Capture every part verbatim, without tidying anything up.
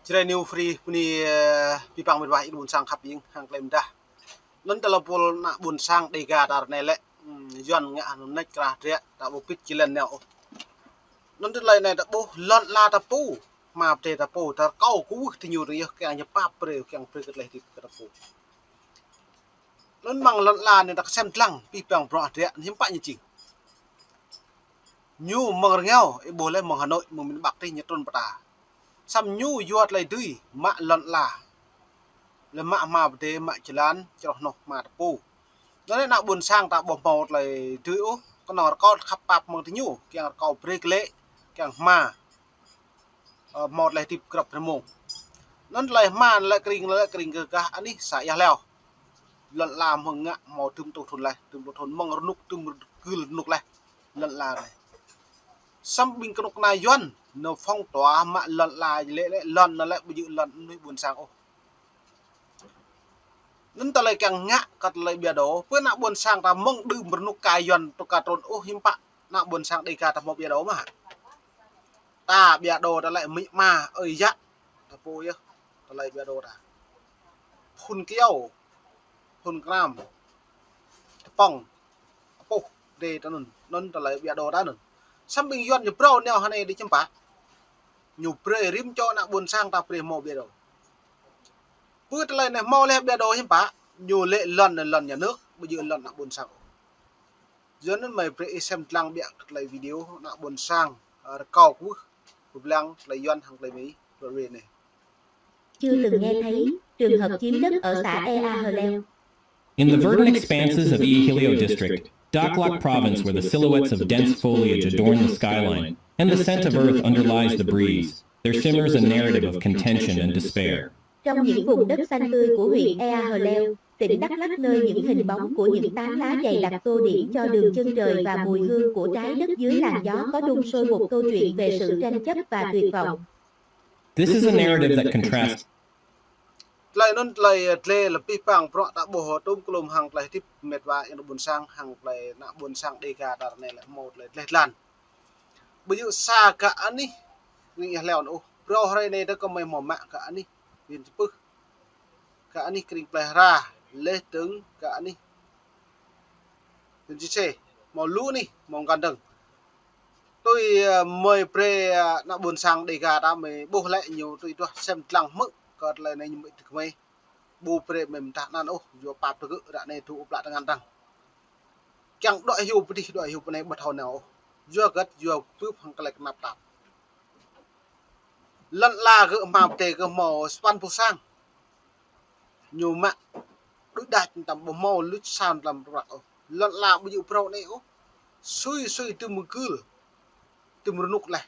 Jrai New Free bơni, ơ, abih bang met wa ih ƀôn sang khăp ing hăng klei mơdah. Anŭn tơlơi pul ană ƀôn sang Dega ta ră anai lĕ, ưm, Yuan ngă anŭn nač krah drĕ ta ƀu pĭt jơlan nao ôh. Anŭn tơlơi anai ta ƀuh lŏn ala ta pô, hma pơdai ta pô, ta rơkâo kơ wơh tơ ñu tơ yơh kiăng ñu pap brơi, kiăng brơi kơ tơlơi hơdip kơ ta pô. Anŭn mơ̆ng lŏn ala anai ta kơsem dlăng, abih bang bruă drĕ, hiư̆m pă ñu jing. Ñu mơ̆ng rơngiao, ih ƀuh lĕ mơ̆ng Hà Nội, mơ̆ng miền Bắc tih ñu trŭn pơ ta. Samơ̆ ñu yua tơlơi dưi, mă lŏn ala. Lĕ mă hma pơdai, mă jơlan, čroh hnoh hma ta pô. Anŭn lĕ ană ƀôn sang ta ƀu hmâo tơlơi dưi ôh, kơnơ̆ng rơkâo khăp pap mơ̆ng tơ ñu, kiăng rơkâo brơi glaĭ, kiăng hma. Ơ, hmâo tơlơi hơdip grăp rơmông. Anŭn tơlơi hma lĕ kring, lĕ kring kơ gah anih sa ia hleo. Lŏn ala mơ̆ng ngă hmâo dŭm tuh thŭn laih, dŭm tuh thŭn mơ̆ng rơnŭk, dŭm gưl rơnŭk laih. Lŏn ala anai. Samơ̆ ƀing kơnuk kơna Yuan, ñu phong tỏa mă lŏn ala lĕ, lĕ lŏn anŭn lĕ ƀu djơ̆ lŏn mơnuih ƀôn sang ôh. Anŭn tơlơi kiăng ngă kơ tơlơi ƀiă dŏ, pơ ană ƀôn sang ta mơ̆ng đưm rơnŭk kơ Yuan tŭ kơ trŭn ôh hiư̆m pă, ană ƀôn sang Dega ta hmâo ƀiă dŏ mơ̆. Ta ƀiă dŏ ta lĕ amĭ ama, ơi yă, ta pô yơh, tơlơi ƀiă dŏ ta. Phŭn kyâo, phŭn kram, tơpŏng, apuh, dê ta anŭn, anŭn tơlơi ƀiă dŏ ta anŭn. Samơ̆ ƀing Yuan ñu phrâo nao hơnai đĭ hiư̆m pă. Ñu brơi rĭm čô ană ƀôn sang ta brơi hmâo ƀiă dŏ. Pơ tơlơi anai hmâo laih ƀiă dŏ hiư̆m pă, ñu lĕ lŏn anai lŏn nhà nước, ƀu djơ̆ lŏn ană ƀôn sang. Yua anŭn mơi brơi ih sem dlăng ƀiă kơ tơlơi video ană ƀôn sang, ơ, rơkâo kơ wơh, pơblang tơlơi Yuan hăng tơlơi Mi, tơlơi Mi anai. Chưa từng nghe thấy trường hợp chiếm đất ở xã Ea Hờ Leo. In the verdant expanses of Ea Hơ Leo District, Dak Lak Province, where the silhouettes of dense foliage adorn the skyline and the scent of earth underlies the breeze, there simmers a narrative of contention and despair. Trong những vùng đất xanh tươi của huyện Ea Hơ Leo, tỉnh Đắk Lắk, nơi những hình bóng của những tán lá dày đặc tô điểm cho đường chân trời và mùi hương của trái đất dưới làn gió có đung sôi một câu chuyện về sự tranh chấp và tuyệt vọng. This is a narrative that contrasts. Tơlơi anŭn tơlơi, ơ, tơlơi lĕ abih bang bruă ta ƀuh tŭm klum hăng tơlơi hơdip met wa ih ană ƀôn sang hăng tơlơi ană ƀôn sang Dega ta ră anai lĕ hmâo tơlơi dleh dlan. Ƀu djơ̆ sa gah anih, ƀing ih hleo anŭn ôh. Phrâo hrơi anai ta kơ mơi hmâo mă gah anih, ƀing čơpưh. Gah anih kring plơi hra, leh dơ̆ng gah anih. Ƀing čơsê, hmâo lu anih, hmâo găn dơ̆ng. Tui, ơ, mơi brơi, ơ, ană ƀôn sang Dega ta mơi ƀuh lĕ ñu tui tuah sem dlăng hmư̆ kơ tơlơi anai ñu mơi tơk mơi. Ƀu brơi mơi mơdah anăn ôh, yua pap tơ gơ̆ ră anai tŭ ƀlă tơngan tăng. Kiăng dŏ hyu pơdih, dŏ hyu pơ anai ƀu thâo nao ôh. Yua hơget, yua bưp hăng tơlơi kơnap tap. Lŏn ala gơ̆ hma pơdai gơ̆ hmâo sapăn pluh sang. Ñu mă đuaĭ đač tăm ƀu hmâo luč sa tlam prăk ôh. Lŏn ala ƀu djơ̆ phrâo anai ôh. Sui sui tŭm gưl, tŭm rơnŭk laih.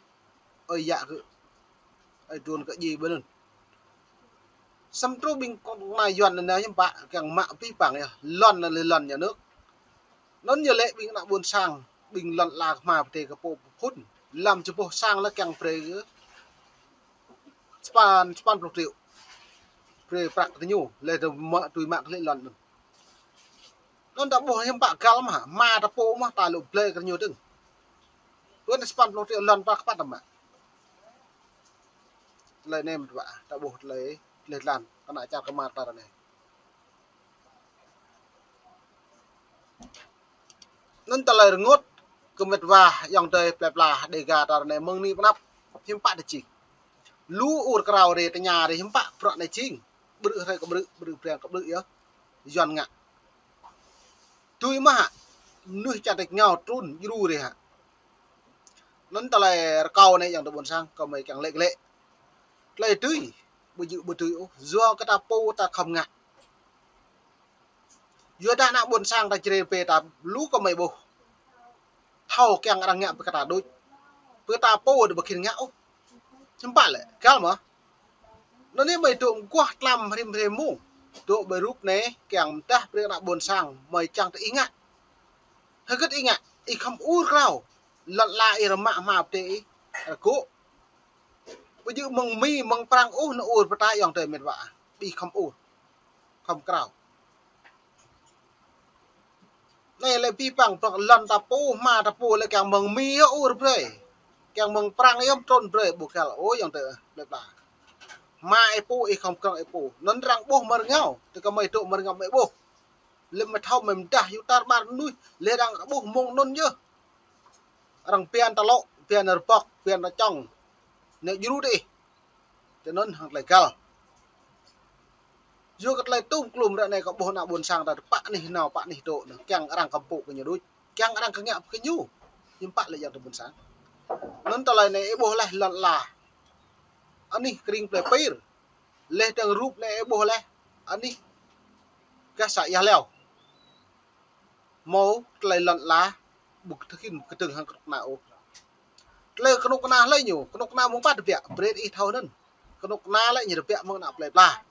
Ơi yă gơ̆, ơi trŭn gơ̆ djai ƀơi anŭn. Samơ̆ truh ƀing kơnuk kơna Yuan anai hiư̆m pă kiăng mă abih bang yơh. Lŏn anai lĕ lŏn nhà nước. Anŭn yơh lĕ ƀing ană ƀôn sang, ƀing lŏn ala hma pơdai kơ pô phŭn. Lăm čơboh sang lĕ kiăng brơi kơ sapăn, sapăn pluh triệu. Brơi prăk kơ ñu, lĕ tơ mă tui mă kơ lĕ lŏn anŭn. Anŭn ta ƀuh hiư̆m pă găl mơ̆, hma ta pô mơ̆ ta lŏ blơi kơ ñu dơ̆ng. Pơ anai sapăn pluh triệu lŏn pă kơ pă ta mă. Tơlơi anai mơ̆ ta ƀuh tơlơi, tơlơi dleh dlan, kơnă čar kơmar ta ră anai. Anŭn tơlơi rơngot kơ met wa ayŏng adơi plơi pla Dega ta ră anai mơ̆ng anai pơ anăp hiư̆m pă ta jing. Lu ur krao rai tơña rai hiư̆m pă bruă anai jing. Ƀrư̆ hrơi kơ ƀrư̆, ƀrư̆ breng kơ ƀrư̆ yơh. Yuan ngă. Tui mơ̆ hă, mơnuih čar tač rơngiao trŭn djru rai hă. Anŭn tơlơi rơkâo anai ayŏng adơi ƀôn sang, kơ mơi kiăng lĕ glaĭ. Tơlơi dưi, ƀu djơ̆ ƀu dưi ôh, yua kơ ta pô ta khŏm ngă. Yua dah ană ƀôn sang ta Jrai pơ ta lu kơ mơi ƀuh. Thâo kiăng arăng ngă pơ kơ ta đôč. Pơ ta pô ta ƀu khĭn ngă ôh. Hiư̆m pă lĕ, găl mơ̆. Anŭn anai mơi dŏ mơguah tlam rĭm hrơi mông. Dŏ ƀơi rup anai kiăng mơdah brơi ană ƀôn sang mơi čang tơ ih ngă. Hơget ih ngă, ih khŏm ur krao. Lŏn ala ih rơmă hma pơdai ih rơgŏ. Ƀu djơ̆ mơ̆ng Mi, mơ̆ng Prăng ôh nao ur pơ ta ayŏng adơi met wa. Ih khŏm ur. Khŏm krao. Anai lĕ abih bang bruă lŏn ta pô, hma ta pô lĕ kiăng mơ̆ng Mi yơh ur brơi. Kiăng mơ̆ng Prăng yơh trŭn brơi, ƀu găl ôh ayŏng adơi plơi pla. Hmua ih pô, ih khŏm krŏng ih pô. Anŭn arăng ƀuh mơ̆ng rơngiao, tơ kơ mơi dŏ mơ̆ng rơngiao mơi ƀuh. Lĕ mơi thâo mơi mơdah yua tar ƀar mơnuih, lĕ arăng ƀuh mơ̆ng anŭn yơh. Arăng phiăn ta lŏ, phiăn rơbŏk, phiăn ta čŏng. Nĕ djru dih. Tơ anŭn hăng tơlơi găl. Yua kơ tơlơi tum klum ră anai kơ ƀuh ană ƀôn sang ta pă anih nao pă anih dŏ anŭn. Kiăng arăng kơmpŭ kơ ñu đôč. Kiăng arăng kơ ngă pơ kơ ñu. Hiư̆m pă lĕ yang tơ ƀôn sang. Anŭn tơlơi anai ih ƀuh laih lŏn ala. Anih kring plei pir. Laih dơ̆ng rup anai ih ƀuh laih. Anih gah să Ia Leo. Hmâo tơlơi lŏn ala ƀu kơtưn, kơtưn hăng kơnuk kơna ôh. Tơlơi kơnuk kơna hlơi ñu, kơnuk kơna mơ̆ng pă tơbiă, brơi ih thâo anŭn. Kơnuk kơna lĕ ñu tơbiă mơ̆ng ană plei pla.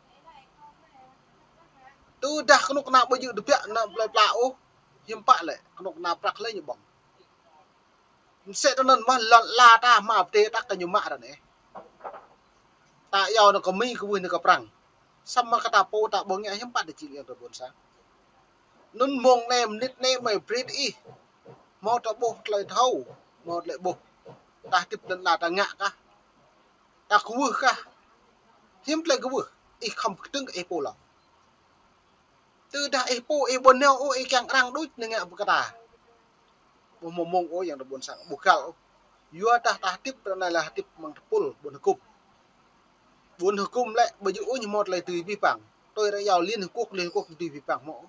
Tơdah kơnuk kơna ƀu djơ̆ tơbiă ană plei pla ôh, hiư̆m pă lĕ kơnuk kơna prăk hlơi ñu ƀơ̆ng. Mơsĕ tơ anŭn mơ̆n lŏn ala ta hmua pơdai ta kơ ñu mă ră anai. Ta iâu nao kơ Mi, kơ wih nao kơ Prăng. Samơ̆ kơ ta pô ta ƀu ngă hiư̆m pă đa jing yang tơ ƀôn sang. Anŭn mông anai mơnit anai mơi brơi ih. Hmâo ta ƀuh tơlơi thâo, hmâo tơlơi ƀuh. Ta hơdip lŏn ala ta ngă kah. Ta kwưh kah. Hiư̆m tơlơi kwưh. Ih khŏm kơtưn kơ ih pô lŏ. Tơdah ih pô ih ƀu nao ôh, ih kiăng arăng đôč nao ngă pơ kơ ta. Ƀu hmâo mông ôh yang tơ ƀôn sang, ƀu găl ôh. Yua dah ta hơdip ră anai lĕ hơdip mơ̆ng tơpul ƀôn hơkŭm. Ƀôn hơkŭm lĕ ƀu djơ̆ ôh ñu hmâo tơlơi tui pih pang. Tui ră iâu Liên Hợp Quốc, Liên Hợp Quốc tui pih pang hmâo.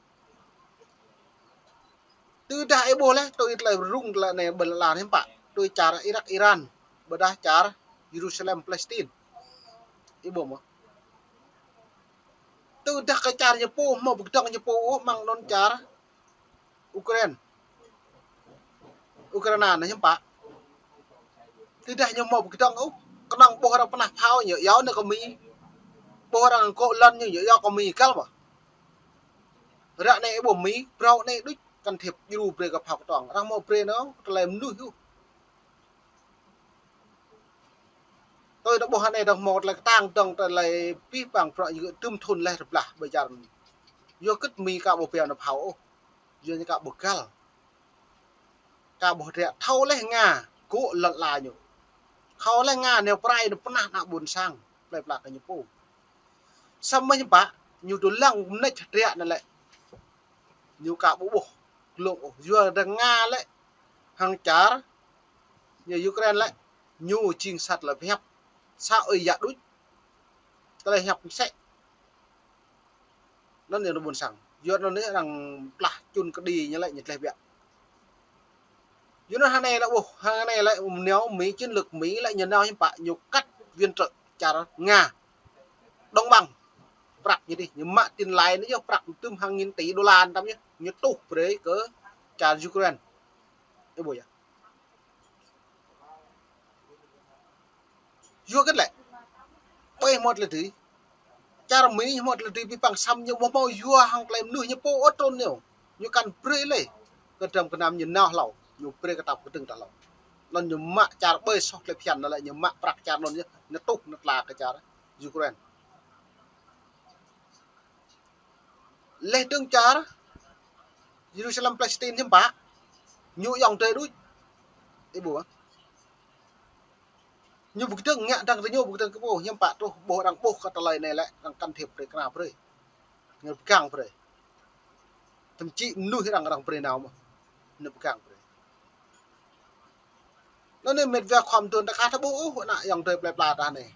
Tơdah ih ƀuh laih, tui tơlơi rŭng tơlơi anai ƀơi lŏn ala anai hiư̆m pă. Tui čar Irak, Iran, ƀôdah čar Jerusalem, Palestine. Ih ƀuh mơ̆. Tơdah kơ čar ñu pô, hmâo pơkơdơ̆ng ñu pô ôh, mơ̆ng anŭn čar Ukraine. Ukraina anai hiư̆m pă. Tơdah ñu hmâo pơkơdơ̆ng ôh, kơnơ̆ng ƀuh arăng pơnah phao ñu iâu nao kơ Mi. Ƀuh arăng kŏ lŏn ñu, ñu iâu kơ Mi găl mơ̆. Ră anai ih ƀuh Mi, phrâo anai đôč can thiệp djru brơi kơ phao kơtuang. Arăng hmâo brơi nao, tơlơi mơnuih ôh. Tui ta ƀuh anai dơ̆ng hmâo tơlơi kơtang dơ̆ng tơlơi pih pang prăk yơh tơm thun laih rơblah ƀơi čar anai. Yua kơ Mi ka ƀu pơhiăp nao phao ôh. Yua ñu ka ƀu găl. Ka ƀu hơdră thâo laih Nga, gŏ lŏn ala ñu. Thâo laih Nga nao pơrai nao pơnah ană ƀôn sang, plei pla kơ ñu pô. Samơ̆ hiư̆m pă, ñu tơlăng mơneč hơdră anai lĕ. Ñu ka ƀu ƀuh glông ôh. Yua dah Nga lĕ hăng čar ñu Ukraine lĕ ñu jing sa tơlơi pơhiăp. Sa ơi yă đôč. Tơlơi pơhiăp mơsĕ. Anŭn yang tơ ƀôn sang. Yua anŭn arăng plah čun kơđi ñu lĕ ñu tơleh biă. Yua anŭn hơnai lĕ ƀuh, hơnai lĕ nao Mi, chiến lược Mi lĕ ñu nao hiư̆m pă ñu cắt viện trợ čar Nga. Đồng bằng. Prăk ñu dih, ñu mă tin lai anai yơh prăk tơm hàng nghìn tỷ đô la tam yơh, ñu tuh brơi kơ čar Ukraine. Ih ƀuh yơh. Yua kơ lĕ. Ƀơi hmâo tơlơi dưi. Čar Mi hmâo tơlơi dưi pih pang samơ̆ ñu ƀu hmâo yua hăng tơlơi mơnuih ñu pô ôh trŭn ñu. Ñu kăn brơi lĕ. Kơ dram kơ năm ñu nao hlâo. Ñu brơi kơ ta pơkơdơ̆ng ta hlâo. Anŭn ñu mă čar ƀơi soh tơlơi phiăn anŭn lĕ ñu mă prăk čar anŭn ñu. Ñu tuh ñu tla kơ čar Ukraine. Laih dơ̆ng čar Jerusalem Palestine hiư̆m pă. Ñu ayŏng adơi đôč. Ih ƀuh. Ñu pơkơdơ̆ng ngă dăng tơ ñu pơkơdơ̆ng kơ pô hiư̆m pă truh ƀuh arăng ƀuh kơ tơlơi anai lĕ arăng can thiệp brơi kơna brơi. Ñu pơgang brơi. Thậm chí mơnuih arăng arăng brơi nao mơ̆n. Ñu pơgang brơi. Anŭn anai mĕt wa khŏm tuan ta ka ta ƀuh ôh ană ayŏng adơi plei pla ta anai.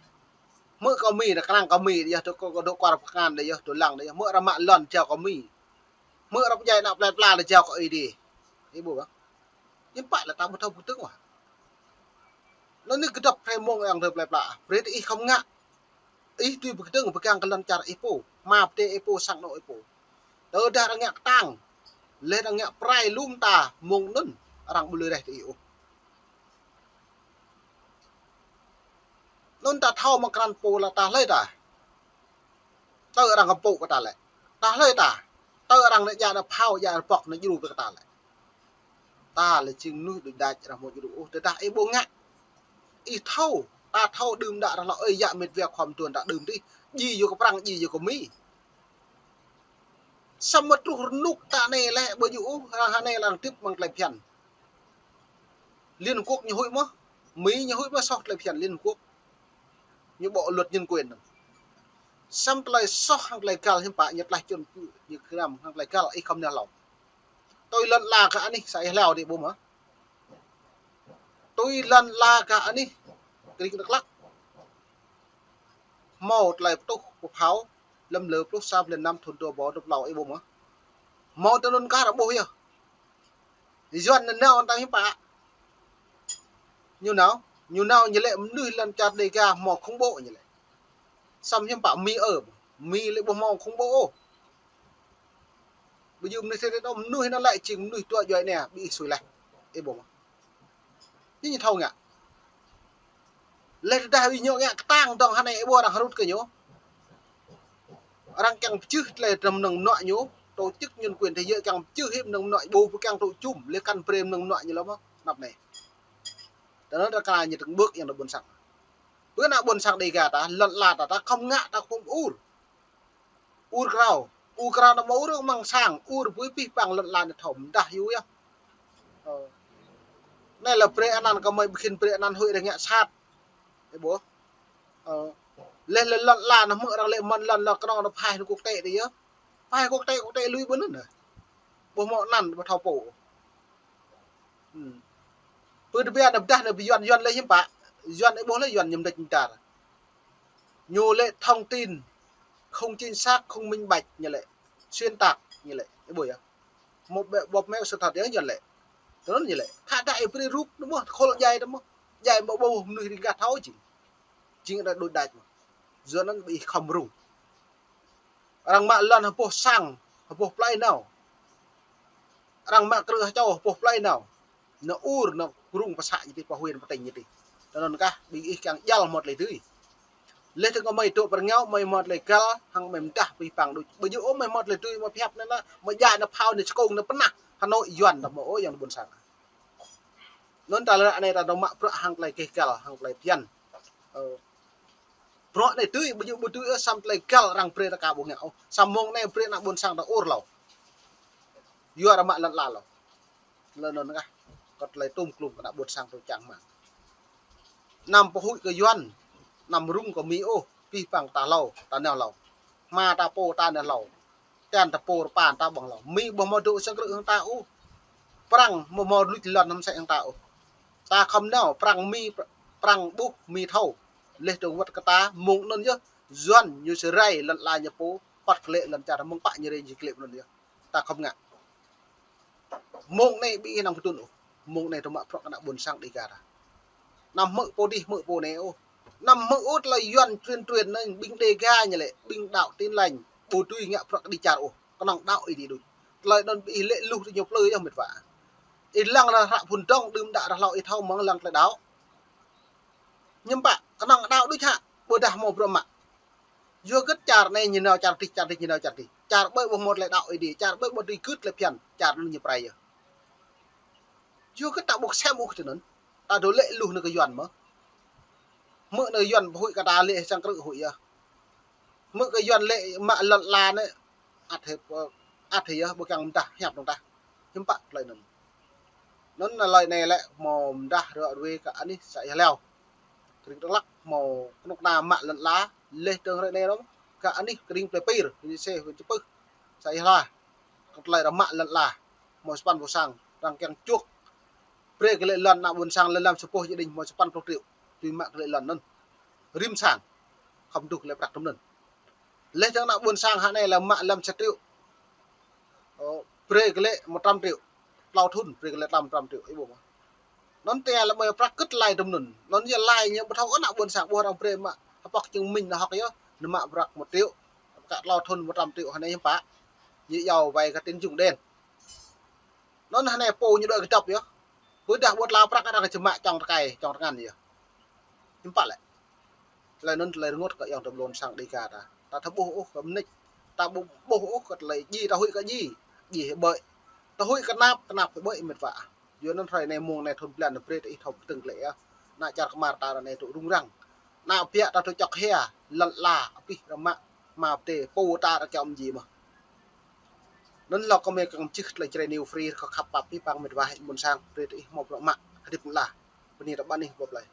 Hmư̆ kơ Mi, ta kơnang kơ Mi, yơh tơ kơ dŏ kwar pơkơngan đa yơh, tơ lăng đa yơh. Hmư̆ arăng mă lŏn jao kơ Mi. Hmư̆ arăng pơdjai ană plei pla đa jao kơ Ơi Adai. Ih ƀuh ƀă. Hiư̆m pă lĕ ta ƀu thâo pơkơdơ̆ng wah. Anŭn anai kơdŏp hrơi mông ayŏng adơi plei pla. Brơi ih khŏm ngă. Ih tui pơkơdơ̆ng pơgang kơ lŏn čar ih pô. Hmua pơdai ih pô, sang anŏ ih pô. Tơdah arăng ngă kơtang. Laih arăng ngă pơrai lŏm ta mông anŭn. Arăng ƀu lui raih tơ ih ôh. Anŭn ta thâo mă krăn pô lĕ ta hlơi ta. Tơ arăng kơmpŭ kơ ta lĕ. Ta hlơi ta. Tơ arăng nao djă nao phao, djă nao pŏk nao djru kơ ta lĕ. Ta lĕ jing mơnuih đôč đač arăng hmâo djru ôh. Tơdah ih ƀu ngă. Ih thâo. Ta thâo đưm đă arăng lŏ ơi yă mĕt wa khŏm tuan ta đưm dih. Djai yua kơ Prăng, djai yua kơ Mi. Samơ̆ truh rơnŭk ta anai lĕ ƀu djơ̆ ôh, arăng hơnai lĕ arăng hơdip mơ̆ng tơlơi phiăn. Liên Hợp Quốc ñu huĭ mơ̆, Mi ñu huĭ mơ̆ soh tơlơi phiăn Liên Hợp Quốc. Ñu bộ luật nhân quyền anŭn. Samơ̆ tơlơi soh hăng tơlơi găl hiư̆m pă, ñu tlaih čun pơpŭ, ñu kơnăm hăng tơlơi găl, ih khŏm nao hlâo. Tui lŏn ala gah anih sa ih hlâo đĭ ƀu mơ̆. Tui lŏn ala gah anih, kơring Dak Lak. Hmâo tơlơi pơtuh pơphao, lơ̆m lơ pluh sa blan năm thun dua rơbâo dua pluh klâo ih ƀuh mơ̆. Hmâo tơ anŭn kah ră ƀuh yơh. Yuan nao anŭn tăm hiư̆m pă. Ñu nao, ñu nao ñu lĕ mơnuih lŏn čar Dega hmâo khủng bố ñu lĕ. Samơ̆ hiư̆m pă Mi ơ, Mi lĕ ƀu hmâo khủng bố ôh. Ƀu djơ̆ mơnuih tơdơi đôč, mơnuih anŭn lĕ jing mơnuih dua djuai ania, ƀing ih sui laih. Ih ƀuh mơ̆. Ñu ñu thâo ngă. Laih tơdah ih ñu ngă kơtang dơ̆ng hơnai ih ƀuh arăng hrŭt kơ ñu. Arăng kiăng pơjưh tơlơi tơnăm mơnơ̆ng mơnuă ñu, tổ chức nhân quyền thế giới kiăng pơjưh hĭ mơnơ̆ng mơnuă ƀu pơkiăng tŭ jum, laih kăn brơi mơnơ̆ng mơnuă ñu lơ̆m mơ̆, anăp anai. Tơnăn ră kơ ñu tơ̆ng ƀơ̆k yang ană ƀôn sang. Ƀơi ană ƀôn sang Dega ta, lŏn ala ta, ta khŏm ngă, ta khŏm ur. Ur krao, ur krao anăm ur mơ̆ng sang, ur ƀơi pih pang lŏn ala anai thâo mơdah yua yơh. Ơ. Anai lĕ brơi anăn kơ mơi ƀu khĭn brơi anăn huĭ arăng ngă sat. Ih ƀuh. Ơ. Laih lĕ lŏn ala anai hmư̆ arăng lĕ mơ̆n lŏn ala kơnơ̆ng anai phai anai quốc tế đĭ yơh. Phai quốc tế, quốc tế lui ƀơi anŭn anai. Ƀu hmâo anăn ƀu thâo pô. Hmm. Pơ tơbiă anai pơdah anai ƀơi Yuan, Yuan lĕ hiư̆m pă. Yuan ih ƀuh lĕ Yuan ñu mơdĕč mơdar. Ñu lĕ thông tin không chính xác, không minh bạch ñu lĕ. Xuyên tạc ñu lĕ. Ih ƀuh yơh. Một bộ, bộ mail sự thật yơh Yuan lĕ. Tơnăn ñu lĕ. Khă dah ih brơi rup anŭn mơ̆, khul djai anŭn mơ̆. Djai mơ̆ ƀuh mơnuih ring gah thâo jing. Jing anai đôč đač mơ̆. Yuan anŭn ƀing ih khŏm rŭng. Arăng mă lŏn hơpôh sang, hơpôh plơi nao. Arăng mă krư̆ hơčâo hơpôh plơi nao. Nao ur, nao rŭng pơsă ñu tih, pơ huyện, pơ tỉnh ñu tih. Tơnăn kah, ƀing ih kiăng djăl hmâo tơlơi dưi. Laih dơ̆ng kơ mơi dŏ pơ rơngiao, mơi hmâo tơlơi găl, hăng mơi mơdah pih pang đôč. Ƀu djơ̆ ôh mơi hmâo tơlơi dưi, mơi pơhiăp anai anŭn, mơi djai anai phao anai čơkông anai pơnah. Hà Nội Yuan ta hmâo ôh yang ană ƀôn sang. Anŭn ta lĕ anai ta dŏ mă bruă hăng tơlơi keh găl, hăng tơlơi phiăn. Ơ. Bruă anai dưi, ƀu djơ̆ ƀu dưi ôh, samơ̆ tơlơi găl arăng brơi ta ka ƀu ngă ôh. Samơ̆ mông anai brơi ană ƀôn sang ta ur hlâo. Yua arăng mă lŏn ala hlâo. Lŏn anŭn kah, kơ tơlơi tôm klum kơ ană ƀôn sang tui čang hmang. Anăm pơhuĭ kơ Yuan, anăm rŭng kơ Mi ôh, pih pang ta hlâo, ta nao hlâo. Hma ta pô ta nao hlâo. Tian ta pô rơpa ta ƀơ̆ng hlâo. Mi ƀu hmâo dŏ sang krư̆ hăng ta ôh. Prăng ƀu hmâo luč lŏn hăng sĕ hăng ta ôh. Ta khŏm nao, Prăng Mi, Prăng ƀuh Mi thâo. Laih dơ̆ng wơ̆t kơ ta, mông anŭn yơh, Yuan ñu sơrai lŏn ala ñu pô, păt klĕ lŏn čar mơ̆ng pă ñu rai ñu klĕ anŭn yơh. Ta khŏm ngă. Mông anai ƀing ih anăm kơtưn ôh. Mông anai tơmă prŏk ană ƀôn sang Dega ta. Anăm hmư̆ pô dih, hmư̆ pô anai ôh. Anăm hmư̆ ôh tơlơi Yuan truyền truyền anai ƀing Dega ñu lĕ, ƀing đaŏ Tin Lành, ƀu dưi ngă prŏk kơđi čar ôh. Kơnơ̆ng đaŏ ih đĭ đôč. Tơlơi anŭn ƀing ih lĕ luh tơ ñu plư yơh met wa. Ih lăng ră, ră phun dơ̆ng đưm đă ră hlâo ih thâo mơ̆ng lăng tơlơi đaŏ. Hiư̆m pă, kơnơ̆ng đaŏ đôč hă, ƀôdah hmâo bruă mă. Yua hơget čar anai ñu nao čar dih, čar dih ñu nao čar dih. Čar ƀơi ƀu hmâo tơlơi đaŏ Ơi Adai, čar ƀơi ƀu dưi gưt tơlơi phiăn, čar anŭn ñu pơrai yơh. Yua hơget ta ƀu kơsem ôh tui anŭn. Ta dŏ lĕ luh anai kơ Yuan mơ̆. Hmư̆ anai Yuan pơhuĭ kơ ta lĕ sang krư̆ huĭ yơh. Hmư̆ kơ Yuan lĕ mă lŏn ala anai. Ăt hĕp, ăt hĕ yơh, ƀu kiăng mơdah hiăp dơ̆ng tah. Hiư̆m pă tơlơi anŭn. Anŭn tơlơi anai lĕ hmâo mơdah ră ruai kơ anih sa ih hlâo. Kơring Dak Lak hmâo kơnuk kơna mă lŏn ala, laih dơ̆ng ră anai lŏm kơ anih kơring Plei Pir, kơring Sê, huyện Chư Pưh, sa ih hlâo. Kơ tơlơi arăng mă lŏn ala, hmâo sapăn pluh sang, arăng kiăng čuh. Brơi kơ lĕ lŏn ană ƀôn sang lĕ lăm sa boh gia đình hmâo sapăn pluh triệu, tui mă kơ lĕ lŏn anŭn. Rĭm sang, khŏm duh lĕ prăk tơm anŭn. Laih dơ̆ng ană ƀôn sang hă anai lĕ mă lăm sa triệu. Ơ, brơi kơ lĕ một trăm triệu. Klâo thŭn, brơi kơ lĕ tlam một trăm triệu, ih ƀuh mơ̆. Anŭn tơl lĕ mơi prăk kơ̆t lai tơm anŭn. Anŭn yơh lai ñu ƀu thâo ană ƀôn sang ƀuh arăng brơi mă. Hơpŏk chứng minh anŭn hŏk yơh, anŭn mă prăk một triệu. Kơ klâo thŭn một trăm triệu hă anai hiư̆m pă. Ñu iâu vay kơ tín dụng đen. Anŭn hă anai pô ñu đuaĭ kơdŏp yơh. Ƀôdah ƀu tla prăk arăng kơ čơmă čŏng tơkai, čŏng tơngan yơh. Hiư̆m pă lĕ. Tơlơi anŭn tơlơi rơngot kơ ayŏng adơi ƀôn sang Dega ta. Ta thâo ƀuh ôh kơ mơneč. Ta ƀu ƀuh ôh kơ tơlơi djai, ta huĭ kơ djai, djai hĭ ƀơi. Ta huĭ kơ tơnap, tơnap hĭ ƀơi met wa. Yua anŭn hrơi anai mông anai thŭn blan anai brơi tơ ih thâo pơdơ̆ng glaĭ yơh. Ană čar kơmar ta ră anai tŭ rŭng răng. Ană biă ta tŭ čŏk hia, lŏn ala, abih arăng mă, mă pơdai, pô ta arăng kiăng ôm djai mơ̆n. Anŭn lŏ kơ mơi kiăng čih tơlơi Jrai New Free kơ khăp pap abih bang met wa ƀôn sang, brơi tơ ih hmâo bruă mă, hơdip mơ̆n lah. Bơni tơ ƀing ih ƀơi plơi.